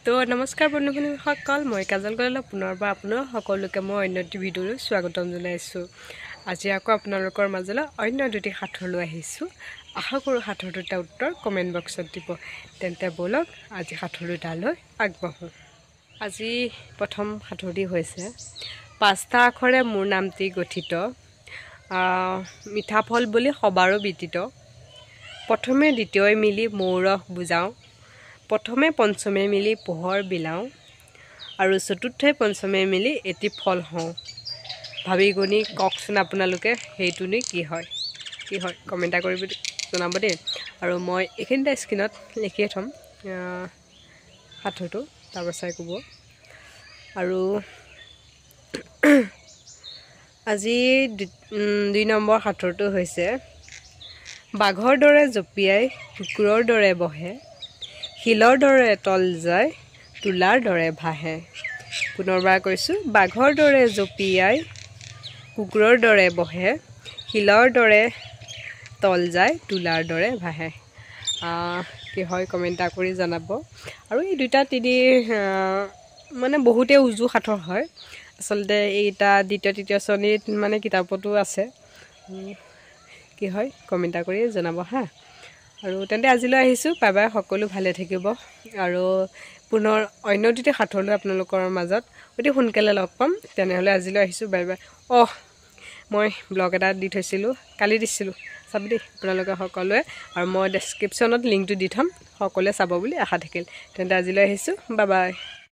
তো নমস্কাৰ বন্ধু বান্ধৱীসকল, মই কাজল গোৱালা পুনৰবাৰ আপোনাৰ সকলোকে মই অন্য এটি ভিডিঅ'লৈ স্বাগতম জনাইছোঁ। আজি আকৌ আপোনালোকৰ মাজলৈ অন্য দুটি সাঁথৰ লৈ আহিছোঁ। আশা কৰোঁ সাঁথৰ দুটা উত্তৰ কমেণ্ট বক্সত দিব। তেন্তে ব'লক আজি সাঁথৰ দুটালৈ আগবাঢ়োঁ। আজি প্ৰথম সাঁথৰটি হৈছে পাঁচটা আখৰে মোৰ নামটি গঠিত, মিঠা ফল বুলি সবাৰো বিদিত। প্ৰথমে দ্বিতীয় মিলি মৌৰস বুজাওঁ, প্ৰথমে পঞ্চমে মিলি পোহৰ বিলাওঁ, আৰু চতুৰ্থই পঞ্চমে মিলি এটি ফল হওঁ। ভাবি গুণি কওকচোন আপোনালোকে সেইটোনো কি হয়, কি হয় কমেণ্ট এটা কৰি জনাব দেই। আৰু মই এইখিনিতে স্ক্ৰীণত লিখিয়ে থ'ম সাঁথৰটো, তাৰপৰা চাই ক'ব। আৰু আজি দুই নম্বৰ সাঁথৰটো হৈছে বাঘৰ দৰে জঁপিয়াই কুকুৰৰ দৰে বহে, শিলৰ দৰে তল যায় তুলাৰ দৰে ভাহে। পুনৰবাৰ কৈছোঁ, বাঘৰ দৰে জঁপিয়াই কুকুৰৰ দৰে বহে, শিলৰ দৰে তল যায় তুলাৰ দৰে ভাহে। কি হয় কমেণ্ট এটা কৰি জনাব। আৰু এই দুটা তিনি মানে বহুতেই উজু সাঁথৰ হয় আচলতে। এইকেইটা দ্বিতীয় তৃতীয় শ্ৰেণীত মানে কিতাপতো আছে। কি হয় কমেণ্ট এটা কৰি জনাব হা। আৰু তেন্তে আজিলৈ আহিছোঁ, বাই বাই। সকলো ভালে থাকিব আৰু পুনৰ অন্য দুটি সাঁথৰলৈ আপোনালোকৰ মাজত অতি সোনকালে লগ পাম। তেনেহ'লে আজিলৈ আহিছোঁ, বাই বাই। অহ, মই ব্লগ এটা দি থৈছিলোঁ, কালি দিছিলোঁ, চাব দেই আপোনালোকে সকলোৱে। আৰু মই ডেছক্ৰিপশ্যনত লিংকটো দি থ'ম, সকলোৱে চাব বুলি আশা থাকিল। তেন্তে আজিলৈ আহিছোঁ, বাই বাই।